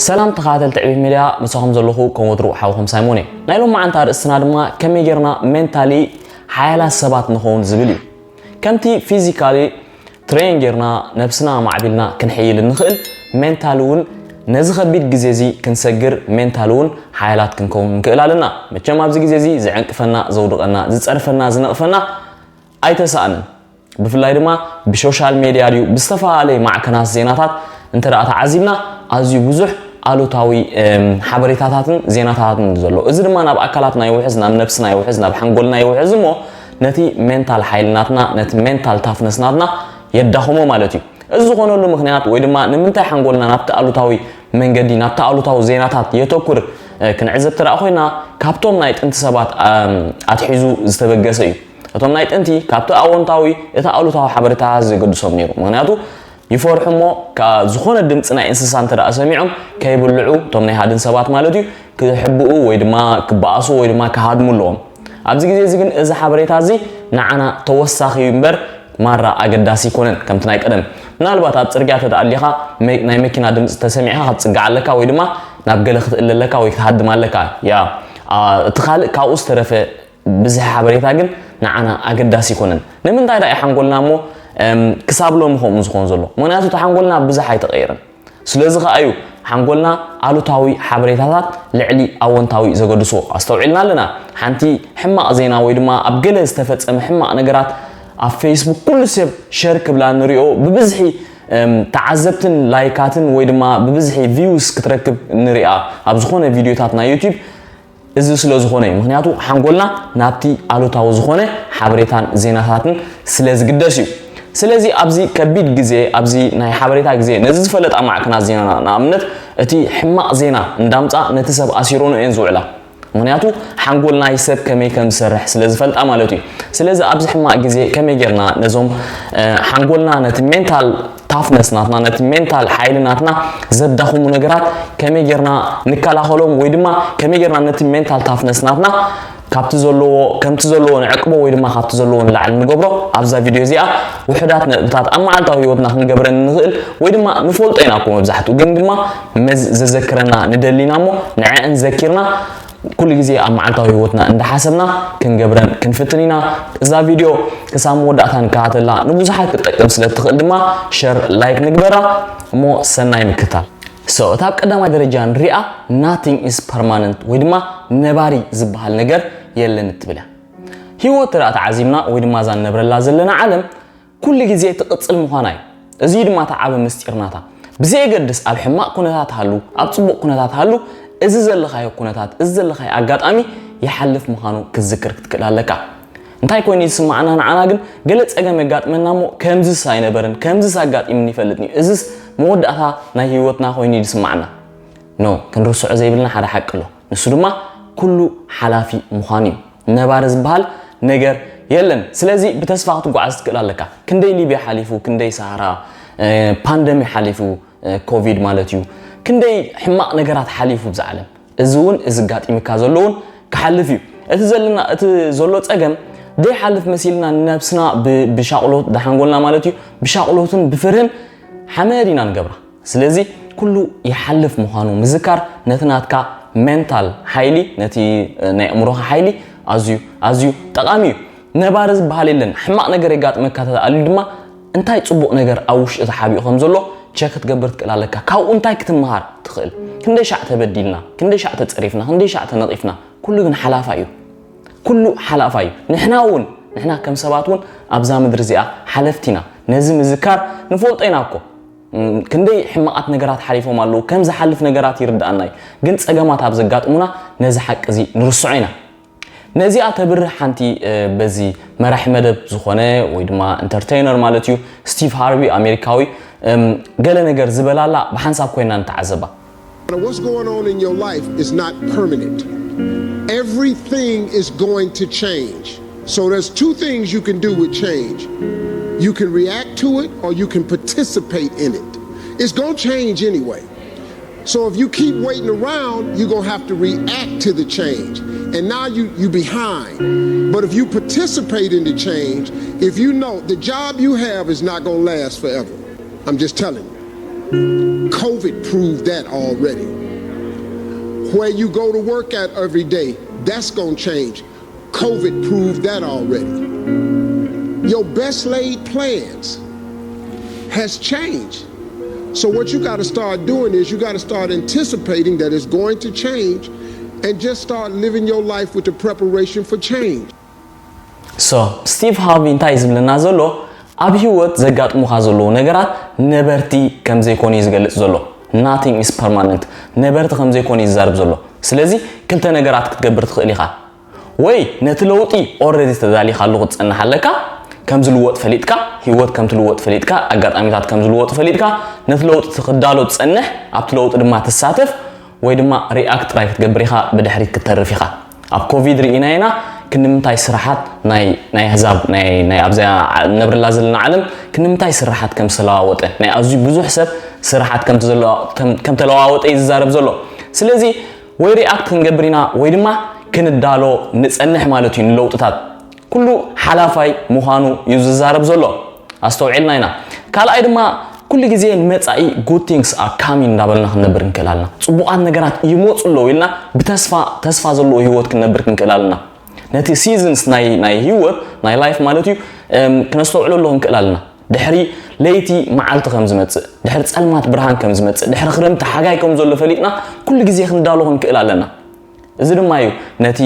ሰላም ተኸታተልቲ ዕቤት ሜድያ፣ ምሳኹም ዘለኹ ከም ወትሩ ሓውኹም ሳይሞን እየ። ናይ ሎማዓንቲ ኣርእስትና ድማ ከመይ ጌርና ሜንታሊ ሓያላት ሰባት ንኸውን ዝብል እዩ። ከምቲ ፊዚካሊ ትሬን ጌርና ነብስና ማዕቢልና ክንሕይል እንኽእል፣ ሜንታሊ እውን ነዚ ከቢድ ግዜ እዚ ክንሰግር፣ ሜንታሊ እውን ሓያላት ክንከውን ንክእል ኣለና። መቸም ኣብዚ ግዜ እዚ ዝዕንቅፈና፣ ዘውድቐና፣ ዝጸርፈና፣ ዝነቕፈና ኣይተሳእንን። ብፍላይ ድማ ብሶሻል ሜድያ ድዩ ብዝተፈላለየ ማዕከናት ዜናታት እንተ ደኣ ተዓዚብና፣ ኣዝዩ ብዙሕ ኣሉታዊ ሓበሬታታትን ዜናታትን ዘሎ። እዚ ድማ ናብ ኣካላትና ይውሕዝ፣ ናብ ነብስና ይውሕዝ፣ ናብ ሓንጎልና ይውሕዝ እሞ ነቲ ሜንታል ሓይልናትና፣ ነቲ ሜንታል ታፍነስ ናትና የዳኽሞ ማለት እዩ። እዚ ዝኾነሉ ምኽንያት ወይ ድማ ንምንታይ ሓንጎልና ናብቲ ኣሉታዊ መንገዲ፣ ናብቲ ኣሉታዊ ዜናታት የተኩር ክንዕዘብ ተደኣ ኮይና፣ ካብቶም ናይ ጥንቲ ሰባት ኣትሒዙ ዝተበገሰ እዩ። እቶም ናይ ጥንቲ ካብቲ ኣወንታዊ እቲ ኣሉታዊ ሓበሬታ ዘገድሶም ነይሩ። ምኽንያቱ ይፈርሑ እሞ፣ ዝኾነ ድምፂ ናይ እንስሳ እንተ ደኣ ሰሚዖም ከይብልዑ፣ እቶም ናይ ሃድን ሰባት ማለት እዩ፣ ክሕብኡ ወይ ድማ ክበኣሱ ወይ ድማ ክሃድሙ ኣለዎም። ኣብዚ ግዜ እዚ ግን እዚ ሓበሬታ እዚ ንዓና ተወሳኺ እዩ እምበር ማራ ኣገዳሲ ኣይኮነን ከምቲ ናይ ቀደም። ምናልባት ኣብ ፅርግያ ተደኣሊኻ ናይ መኪና ድምፂ ተሰሚዕካ ክትፅጋዕ ኣለካ ወይ ድማ ናብ ገለ ክትእለ ኣለካ ወይ ክትሃድም ኣለካ። ያ እቲ ካልእ ካብኡ ዝተረፈ ብዝሒ ሓበሬታ ግን ንዓና ኣገዳሲ ኣይኮነን። ንምንታይ ደኣ ሓንጎልና እሞ ክሳብ ሎሚ ከምኡ ዝኾን ዘሎ? ምኽንያቱ እቲ ሓንጎልና ብዝሕ ኣይተቐየረን። ስለዚ ከኣ እዩ ሓንጎልና ኣሉታዊ ሓበሬታታት ልዕሊ ኣወንታዊ ዘገድሶ። ኣስተውዒልና ኣለና። ሓንቲ ሕማቕ ዜና ወይ ድማ ኣብ ገለ ዝተፈጸመ ሕማቕ ነገራት ኣብ ፌስቡክ ኩሉ ሰብ ሸር ክብላ ንሪኦ፣ ብብዝሒ ተዓዘብትን ላይካትን ወይ ድማ ብብዝሒ ቪውስ ክትረክብ ንሪኣ ኣብ ዝኾነ ቪድዮታት ናይ ዩቲዩብ። እዚ ስለ ዝኾነ እዩ። ምኽንያቱ ሓንጎልና ናብቲ ኣሉታዊ ዝኾነ ሓበሬታን ዜናታትን ስለ ዝግደስ እዩ። ስለዚ ኣብዚ ከቢድ ግዜ፣ ኣብዚ ናይ ሓበሬታ ግዜ፣ ነዚ ዝፈለጣ ማዕከናት ዜናና፣ ንኣብነት እቲ ሕማቕ ዜና እንዳምጻ ነቲ ሰብ ኣሲሮኖ እየን ዝውዕላ። ምኽንያቱ ሓንጎል ናይ ሰብ ከመይ ከም ዝሰርሕ ስለ ዝፈልጣ ማለት እዩ። ስለዚ ኣብዚ ሕማቕ ግዜ ከመይ ጌርና ነዞም ሓንጎልና ነቲ ሜንታል ታፍነስ ናትና፣ ነቲ ሜንታል ሓይሊ ናትና ዘዳኽሙ ነገራት ከመይ ጌርና ንከላኸሎም ወይ ድማ ከመይ ጌርና ነቲ ሜንታል ታፍነስ ናትና ካብቲ ዘለዎ፣ ከምቲ ዘለዎ ንዕቅቦ ወይ ድማ ካብቲ ዘለዎ ንላዕሊ ንገብሮ። ኣብዛ ቪድዮ እዚኣ ውሑዳት ነጥብታት ኣብ መዓልታዊ ህይወትና ክንገብረን ንኽእል ወይ ድማ ንፈልጦ ኢና እኮ መብዛሕትኡ፣ ግን ድማ መዝ-፣ ዘዘክረና ንደሊና እሞ ንዐን ዘኪርና ኩሉ ግዜ ኣብ መዓልታዊ ህይወትና እንዳሓሰብና ክንገብረን ክንፍትን ኢና። እዛ ቪድዮ ክሳብ መወዳእታ ንከታተላ፣ ንብዙሓት ክትጠቅም ስለ ትኽእል ድማ ሸር፣ ላይክ ንግበራ። እሞ ሰናይ ምክታል። So እታ ኣብ ቀዳማይ ደረጃ ንሪኣ nothing is permanent ወይ ድማ ነባሪ ዝበሃል ነገር የለን እትብል እያ። ህይወት ተደኣ ተዓዚብና ወይ ድማ እዛ ንነብረላ ዘለና ዓለም ኩሉ ግዜ ትቕጽል ምዃና እዩ። እዚ ድማ እቲ ዓቢ ምስጢር ናታ። ብዘየገድስ ኣብ ሕማቕ ኩነታት ሃሉ፣ ኣብ ጽቡቕ ኩነታት ሃሉ፣ እዚ ዘለኻዮ ኩነታት፣ እዚ ዘለኻዮ ኣጋጣሚ ይሓልፍ ምዃኑ ክትዝክር ክትክእል ኣለካ። እንታይ ኮይኑ እዩ ዝስምዓና ንዓና ግን? ገለ ጸገም የጋጥመና እሞ ከምዝስ ኣይነበረን፣ ከምዝስ ኣጋጢምኒ ይፈልጥን እዩ። እዝስ መወዳእታ ናይ ህይወትና ኮይኑ እዩ ዝስምዓና። ኖ፣ ክንርስዖ ዘይብልና ሓደ ሓቂ ኣሎ። ንሱ ድማ ኩሉ ሓላፊ ምዃኑ እዩ። ነባሪ ዝበሃል ነገር የለን። ስለዚ ብተስፋ ክትጓዓዝ ትክእል ኣለካ። ክንደይ ሊብያ ሓሊፉ፣ ክንደይ ሰሃራ፣ እ፣ ፓንደሚ ሓሊፉ፣ እ፣ ኮቪድ ማለት እዩ። ክንደይ ሕማቕ ነገራት ሓሊፉ ብዛ ዓለም። እዚ እውን፣ እዚ ኣጋጢምካ ዘሎ እውን ክሓልፍ እዩ። እቲ ዘለና፣ እቲ ዘሎ ጸገም ዘይሓልፍ መሲልና ንነብስና ብ-፣ ብሻቕሎት፣ ብሓንጎልና ማለት እዩ፣ ብሻቕሎትን ብፍርህን ሓመድ ኢና ንገብራ። ስለዚ ኩሉ ይሓልፍ ምዃኑ ምዝካር ነቲ ናትካ ሜንታል ሓይሊ፣ ነቲ፣ እ፣ ናይ ኣእምሮኻ ሓይሊ ኣዝዩ፣ ኣዝዩ ጠቓሚ እዩ። ነባሪ ዝበሃል የለን። ሕማቕ ነገር የጋጥመካ ተኣልዩ ድማ እንታይ ጽቡቕ ነገር ኣብ ውሽጢ ተሓቢኡ ከም ዘሎ ቸክ ክትገብር ትክእል ኣለካ። ካብኡ እንታይ ክትምሃር ትኽእል? ክንደይ ሻዕ ተበዲልና፣ ክንደይ ሻዕ ተጸሪፍና፣ ክንደይ ሻዕ ተነቒፍና፣ ኩሉ ግን ሓላፋ እዩ። ኩሉ ሓላፋ እዩ። ንሕና እውን፣ ንሕና ከም ሰባት እውን ኣብዛ ምድሪ እዚኣ ሓለፍቲ ኢና። ነዚ ምዝካር ንፈልጦ ኢና እኮ። እም፣ ክንደይ ሕማቓት ነገራት ሓሊፎም ኣለዉ። ከም ዝሓልፍ ነገራት ይርድኣና እዩ። ግን ጸገማት ኣብ ዘጋጥሙና ነዚ ሓቂ እዚ ንርስዖ ኢና። ነዚኣ ተብርህ ሓንቲ፣ እ፣ በዚ መራሒ መደብ ዝኾነ ወይ ድማ ኢንተርቴይነር ማለት እዩ፣ ስቲቭ ሃርቪ ኣሜሪካዊ፣ እም፣ ገለ ነገር ዝበላላ ብሓንሳብ ኮይና ንተዓዘባ። Now, what's going on in your life is not permanent. Everything is going to change. So there's two things you can do with change. You can react to it or you can participate in it. It's going to change anyway. So if you keep waiting around, you're going to have to react to the change. And now you, you behind. But if you participate in the change, if you know the job you have is not going to last forever, I'm just telling you. COVID proved that already. Where you go to work at every day, that's going to change. COVID proved that already. Your best laid plans has changed. So what you got to start doing is you got to start anticipating that it's going to change and just start living your life with the preparation for change. So Steve Harvey እንታይ ዝብለና ዘሎ? ኣብ ህይወት ዘጋጥሙኻ ዘለዉ ነገራት ነበርቲ ከም ዘይኮኑ እዩ ዝገልጽ ዘሎ። Nothing is permanent። ነበርቲ ከም ዘይኮኑ እዩ ዝዛረብ ዘሎ። ስለዚ ክልተ ነገራት ክትገብር ትኽእል ኢኻ። ወይ ነቲ ለውጢ already ተዳሊኻሉ ክትጸንሕ ኣለካ። ከም ዝልወጥ ፈሊጥካ፣ ህይወት ከም ትልወጥ ፈሊጥካ፣ ኣጋጣሚታት ከም ዝልወጡ ፈሊጥካ፣ ነቲ ለውጢ ትኽዳሎ ትጸንሕ፣ ኣብቲ ለውጢ ድማ ትሳተፍ፣ ወይ ድማ react ጥራይ ክትገብር ኢኻ፣ ብድሕሪት ክትተርፍ ኢኻ። ኣብ ኮቪድ ርኢና ኢና ክንምንታይ ስራሓት ናይ ናይ ኣህዛብ ናይ ናይ ኣብዛ ንነብረላ ዘለና ዓለም ክንምንታይ ስራሓት ከም ዝተለዋወጠ፣ ናይ ኣዝዩ ብዙሕ ሰብ ስራሓት ከም ተዘለዋ- ከም- ከም ተለዋወጠ እዩ ዝዛረብ ዘሎ። ስለዚ ወይ react ክንገብር ኢና ወይ ድማ ክንዳሎ ንጸንሕ ማለት እዩ ንለውጥታት። ኩሉ ሓላፋይ ምዃኑ እዩ ዝዛረብ ዘሎ። ኣስተውዒልና ኢና። ካልኣይ ድማ ኩሉ ግዜ ንመጻኢ good things are coming እንዳበልና ክንነብር ንክእል ኣለና። ጽቡቓት ነገራት ይመጹ ኣለዉ ኢልና ብተስፋ ተስፋ ዘለዎ ህይወት ክንነብር ክንክእል ኣለና። ነቲ seasons ናይ ናይ ህይወት ናይ life ማለት እዩ እም፣ ክነስተውዕለሉ ክንክእል ኣለና። ድሕሪ ለይቲ መዓልቲ ከም ዝመጽእ፣ ድሕሪ ጸልማት ብርሃን ከም ዝመጽእ፣ ድሕሪ ክረምቲ ሓጋይ ከም ዘሎ ፈሊጥና ኩሉ ግዜ ክንዳሎ ክንክእል ኣለና። እዚ ድማ እዩ ነቲ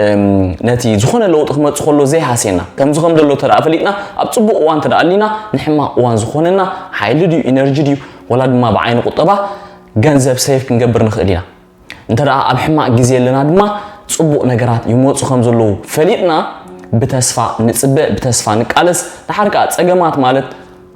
እም፣ ነቲ ዝኾነ ለውጢ ክመጽእ ከሎ ዘይሃስየና። ከምዚ ከም ዘሎ ተደኣ ፈሊጥና ኣብ ጽቡቕ እዋን ተደኣ ኣሊና ንሕማቕ እዋን ዝኾነና ሓይሊ ድዩ ኢነርጂ ድዩ ወላ ድማ ብዓይኒ ቁጠባ ገንዘብ ሴቭ ክንገብር ንኽእል ኢና። እንተ ደኣ ኣብ ሕማቕ ግዜ ኣለና ድማ ጽቡቕ ነገራት ይመጹ ከም ዘለዉ ፈሊጥና ብተስፋ ንጽበ፣ ብተስፋ ንቃለስ። ደሓር ከኣ ጸገማት ማለት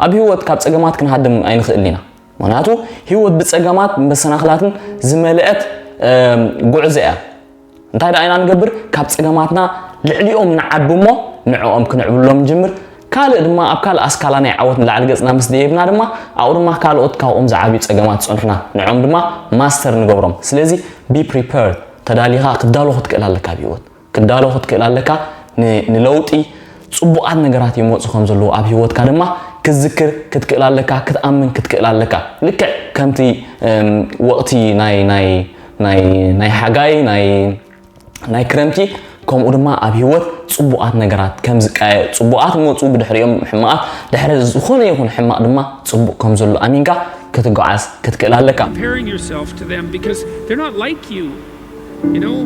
ኣብ ህይወት ካብ ጸገማት ክንሃድም ኣይንኽእል ኢና። ምኽንያቱ ህይወት ብጸገማት መሰናኽላትን ዝመልአት እም፣ ጉዕዞ እያ። እንታይ ደኣ ኢና ንገብር? ካብ ጸገማትና ልዕሊኦም ንዓቢ እሞ ንዕኦም ክንዕብሎም ንጅምር። ካልእ ድማ ኣብ ካልእ ኣስካላ ናይ ዓወት ንላዕሊ ገጽና ምስ ደየብና ድማ ኣብኡ ድማ ካልኦት ካብኦም ዝዓብዩ ጸገማት ዝጸንሑና ንዕኦም ድማ ማስተር ንገብሮም። ስለዚ be prepared፣ ተዳሊኻ ክዳሎ ክትክእል ኣለካ ኣብ ህይወት። ክዳሎ ክትክእል ኣለካ ን- ንለውጢ። ጽቡቓት ነገራት ይመጹ ከም ዘለዉ ኣብ ህይወትካ ድማ ክትዝክር ክትክእል ኣለካ፣ ክትኣምን ክትክእል ኣለካ። ልክዕ ከምቲ እም፣ ወቕቲ ናይ ናይ ናይ ናይ ሓጋይ ናይ ናይ ክረምቲ ከምኡ ድማ ኣብ ህይወት ጽቡቓት ነገራት ከም ዝቃየ ጽቡቓት ይመጹ ብድሕሪኦም ሕማቓት ድሕሪ ዝኾነ ይኹን ሕማቕ ድማ ጽቡቕ ከም ዘሎ ኣሚንካ ክትጓዓዝ ክትክእል ኣለካ። Comparing yourself to them because they're not like you. You know,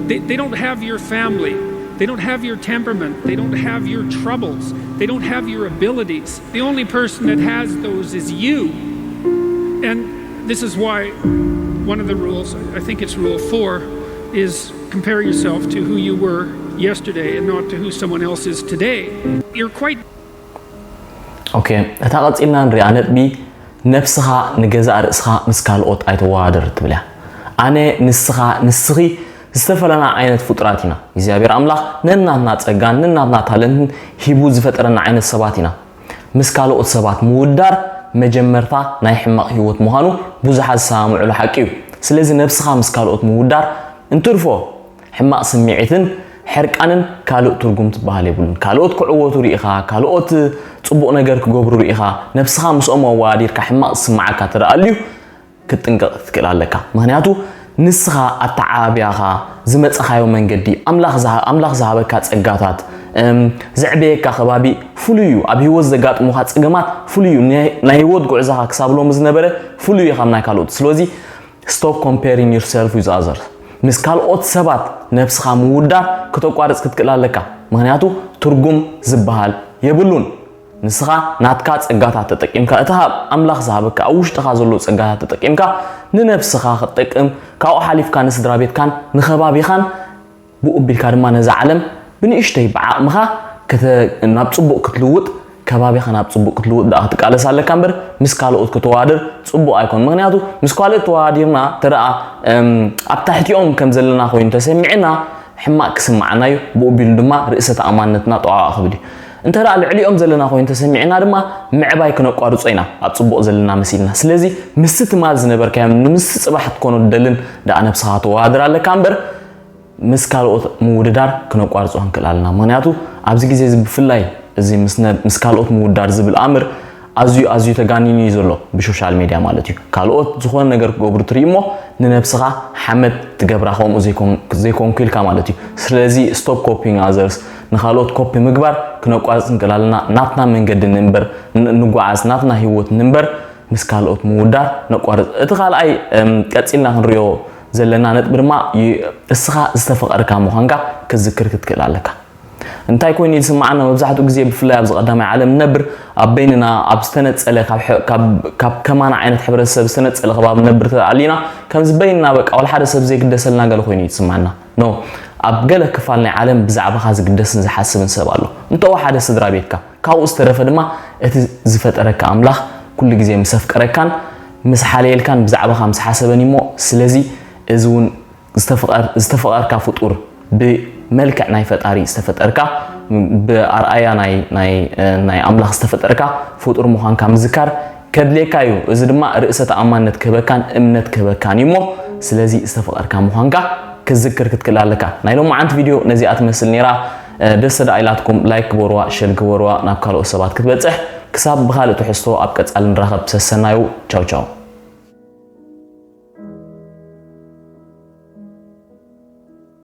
they, they don't have your family. They don't have your temperament. They don't have your troubles. They don't have your abilities. The only person that has those is you. And this is why one of the rules, I think it's rule four, is compare yourself to who you were yesterday and not to who someone else is today. You're quite ኦኬ፣ እታ ቀጺልና ንሪኣ ነጥቢ ነብስኻ ንገዛእ ርእስኻ ምስ ካልኦት ኣይተወዳድር ትብል እያ። ኣነ፣ ንስኻ፣ ንስኺ ዝተፈላለና ዓይነት ፍጡራት ኢና። እግዚኣብሔር ኣምላኽ ነናትና ጸጋን ነናትና ታለንትን ሂቡ ዝፈጠረና ዓይነት ሰባት ኢና። ምስ ካልኦት ሰባት ምውዳር መጀመርታ ናይ ሕማቕ ህይወት ምዃኑ ብዙሓት ዝሰማምዑሉ ሓቂ እዩ። ስለዚ ነብስኻ ምስ ካልኦት ምውዳር እንትርፎ ሕማቕ ስምዒትን ሕርቃንን ካልእ ትርጉም ትበሃል የብሉን። ካልኦት ክዕወቱ ርኢኻ፣ ካልኦት ጽቡቕ ነገር ክገብሩ ርኢኻ፣ ነብስኻ ምስኦም ኣወዳዲርካ ሕማቕ ዝስምዓካ እንተ ደኣ ኣልዩ ክትጥንቀቕ ክትክእል ኣለካ። ምኽንያቱ ንስኻ ኣተዓባብያኻ፣ ዝመጻኻዮ መንገዲ፣ ኣምላኽ ዝሃ- ኣምላኽ ዝሃበካ ጸጋታት፣ እም፣ ዘዕበየካ ከባቢ ፍሉይ እዩ። ኣብ ህይወት ዘጋጥሙኻ ጸገማት ፍሉይ እዩ። ናይ ናይ ህይወት ጉዕዞኻ ክሳብ ሎሚ ዝነበረ ፍሉይ እዩ ካብ ናይ ካልኦት። ስለዚ stop comparing yourself with others። ምስ ካልኦት ሰባት ነብስኻ ምውዳር ክተቋርጽ ክትክእል ኣለካ። ምኽንያቱ ትርጉም ዝበሃል የብሉን። ንስኻ ናትካ ጸጋታት ተጠቂምካ፣ እቲ ሃብ ኣምላኽ ዝሃበካ ኣብ ውሽጥኻ ዘሎ ጸጋታት ተጠቂምካ ንነብስኻ ክትጠቅም፣ ካብኡ ሓሊፍካ ንስድራ ቤትካን ንኸባቢኻን ብኡ ኣቢልካ ድማ ነዛ ዓለም ብንእሽተይ ብዓቕምኻ ክተ- ናብ ጽቡቕ ክትልውጥ፣ ከባቢኻ ናብ ጽቡቕ ክትልውጥ ደኣ ክትቃለስ ኣለካ እምበር ምስ ካልኦት ክትወዳደር ጽቡቕ ኣይኮን። ምኽንያቱ ምስ ካልኦት ተወዳዲርና እንተ ደኣ እም፣ ኣብ ታሕቲኦም ከም ዘለና ኮይኑ ተሰሚዕና ሕማቕ ክስምዓና እዩ። ብኡ ኣቢሉ ድማ ርእሰ ተኣማንነትና ጠዋቕ ክብል እዩ። እንተ ደኣ ልዕሊኦም ዘለና ኮይኑ ተሰሚዕና ድማ ምዕባይ ክነቋርጾ ኢና ኣብ ጽቡቕ ዘለና መሲልና። ስለዚ ምስቲ ትማል ዝነበርካዮም ንምስቲ ጽባሕ ክትኮኖ ትደልን ደኣ ነብስኻ ትወዳደር ኣለካ እምበር ምስ ካልኦት ምውድዳር ክነቋርጾ ክንክእል ኣለና። ምኽንያቱ ኣብዚ ግዜ እዚ ብፍላይ እዚ ምስ ነ- ምስ ካልኦት ምውዳር ዝብል ኣምር ኣዝዩ ኣዝዩ ተጋኒኑ እዩ ዘሎ ብሶሻል ሜድያ ማለት እዩ። ካልኦት ዝኾነ ነገር ክገብሩ ትርኢ እሞ ንነብስኻ ሓመድ ትገብራ ከምኡ ዘይኮንኩ ኢልካ ማለት እዩ። ስለዚ stop copying others፣ ንኻልኦት ኮፒ ምግባር ክነቋርጽ ንክእል ኣለና። ናትና መንገዲ ንንበር ንጓዓዝ፣ ናትና ህይወት ንንበር ምስ ካልኦት ምውዳር ነቋርጽ። እቲ ካልኣይ ቀጺልና ክንሪኦ ዘለና ነጥቢ ድማ እስኻ ዝተፈቐርካ ምዃንካ ክትዝክር ክትክእል ኣለካ። እንታይ ኮይኑ ይስምዓና? መብዛሕትኡ ግዜ ብፍላይ ኣብዚ ቀዳማይ ዓለም ንነብር ኣብ በይንና ኣብ ዝተነጸለ ካብ ከማና ዓይነት ሕብረተሰብ ዝተነጸለ ከባቢ ንነብር ተኣሊና ከምዚ በይንና በቃ ወላ ሓደ ሰብ ዘይግደሰልና ገለ ኮይኑ ይስምዓና። ኖ ኣብ ገለ ክፋል ናይ ዓለም ብዛዕባኻ ዝግደስን ዝሓስብን ሰብ ኣሎ። እንተወሓደ ስድራ ቤትካ ካብኡ ዝተረፈ ድማ እቲ ዝፈጠረካ ኣምላኽ ኩሉ ግዜ ምስ ኣፍቀረካን ምስ ሓለየልካን ብዛዕባኻ ምስ ሓሰበን እሞ ስለዚ እዚ እውን ዝተፈቐርካ ፍጡር ብመልክዕ ናይ ፈጣሪ ዝተፈጠርካ ብኣርኣያ ናይ ኣምላኽ ዝተፈጠርካ ፍጡር ምዃንካ ምዝካር ከድልየካ እዩ። እዚ ድማ ርእሰ ተኣማንነት ክህበካን እምነት ክህበካን እዩ እሞ ስለዚ ዝተፈቐርካ ምዃንካ ክዝክር ክትክእል ኣለካ። ናይ ሎማዓንቲ ቪድዮ ነዚኣ ትመስል ነይራ። ደስ ደኣ ኢላትኩም ላይክ ግበርዋ፣ ሸር ግበርዋ ናብ ካልኦት ሰባት ክትበፅሕ። ክሳብ ብኻልእ ትሕዝቶ ኣብ ቀፃሊ ንራኸብ። ሰሰናዩ። ቻው ቻው።